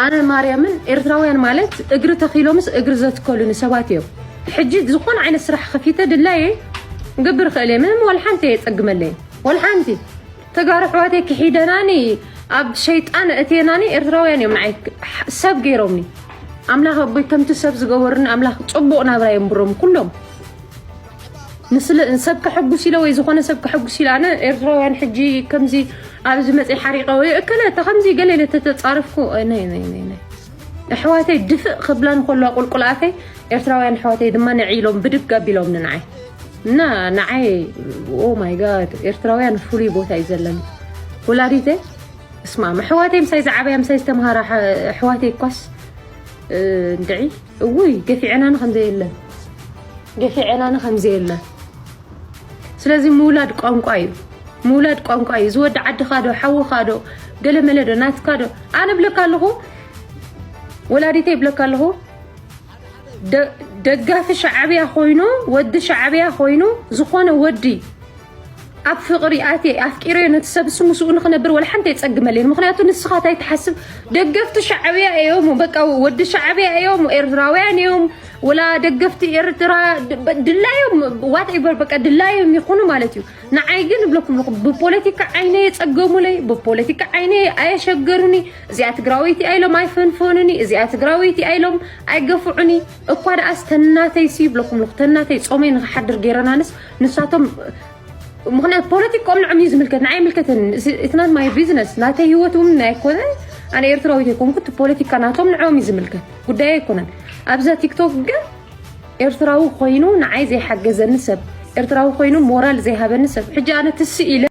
ኣነ ማርያምን ኤርትራውያን ማለት እግሪ ተኺሎምስ እግሪ ዘትከሉኒ ሰባት እዮም። ሕጂ ዝኾነ ዓይነት ስራሕ ከፊተ ድላየ ገብር ክእል እየ። ምንም ወላ ሓንቲ የጸግመለይ። ወላ ሓንቲ ተጋሩ ኣሕዋተይ ክሒደናኒ ኣብ ሸይጣን እትየናኒ ኤርትራውያን እዮም ንዓይ ሰብ ገይሮምኒ። ኣምላኽ ኣቦይ ከምቲ ሰብ ዝገበሩኒ ኣምላኽ ጽቡቕ ናብራ የንብሮም ኩሎም። ንስለ ሰብ ከሐጉስ ኢለ ወይ ዝኾነ ሰብ ከሐጉስ ኢለ ኣነ ኤርትራውያን ሕጂ ከምዚ ኣብዚ መጽ ሓሪቀ ወይ እከለ እታ ከምዚ ገለ ኢለ ተተጻረፍኩ ናይ ናይ ናይ ናይ ኣሕዋተይ ድፍእ ክብላን ከሎ ቁልቁላተይ ኤርትራውያን ኣሕዋተይ ድማ ንዒ ኢሎም ብድግ ኣቢሎም ንዓይ እና ንዓይ ኦ ማይ ጋድ ኤርትራውያን ፍሉይ ቦታ እዩ ዘለኒ። ወላዲተይ እስማ ኣሕዋተይ ምሳይ ዝዓበያ ምሳይ ዝተምሃራ ኣሕዋተይ እኳስ እንድዒ እውይ ገፊዐናኒ ከምዘየለ ገፊዐናኒ ከምዘየለ። ስለዚ ምውላድ ቋንቋ እዩ። ምውላድ ቋንቋ እዩ። ዝወዲ ዓድኻ ዶ ሓውኻ ዶ ገለ መለ ዶ ናትካ ዶ ኣነ ብለካ ኣለኹ። ወላዲተይ ብለካ ኣለኹ። ደ- ደጋፊ ሻዕብያ ኮይኑ ወዲ ሻዕብያ ኮይኑ ዝኾነ ወዲ ኣብ ፍቕሪ ኣትየ ኣፍቂረዮ ነቲ ሰብ እሱ ምስኡ ንኽነብር ወላ ሓንቲ የጸግመለይን። ምኽንያቱ ንስኻ እንታይ ትሓስብ? ደገፍቲ ሻዕብያ እዮም፣ በቃ ወዲ ሻዕብያ እዮም፣ ኤርትራውያን እዮም፣ ወላ ደገፍቲ ኤርትራ ድ- ድላዮም ዋትኤቨር በቃ ድላዮም ይኹኑ ማለት እዩ። ንዓይ ግን እብለኩም ኣለኹ ብፖለቲካ ዓይነ የጸገሙለይ፣ ብፖለቲካ ዓይነ ኣየሸገሩኒ። እዚኣ ትግራወይቲ ኣይሎም ኣይፈንፈኑኒ፣ እዚኣ ትግራወይቲ ኣይሎም ኣይገፍዑኒ። እኳ ደኣስ ተናተይ ሲ ይብለኩም ኣለኹ ተናተይ ጾመይ ንኽሓድር ገይረናንስ ንሳቶም ምኽንያት ፖለቲካኦም ንዖም እዩ ዝምልከት ንዓይ ይምልከተን። It's not my business። ናተይ ህይወት እውን ኣይኮነ። ኣነ ኤርትራዊት ኣይኮንኩ እቲ ፖለቲካ ናቶም ንዖም እዩ ዝምልከት ጉዳይ ኣይኮነን። ኣብዛ ቲክቶክ ግን ኤርትራዊ ኮይኑ ንዓይ ዘይሓገዘኒ ሰብ ኤርትራዊ ኮይኑ ሞራል ዘይሃበኒ ሰብ ሕጂ ኣነ ትስእ ኢለ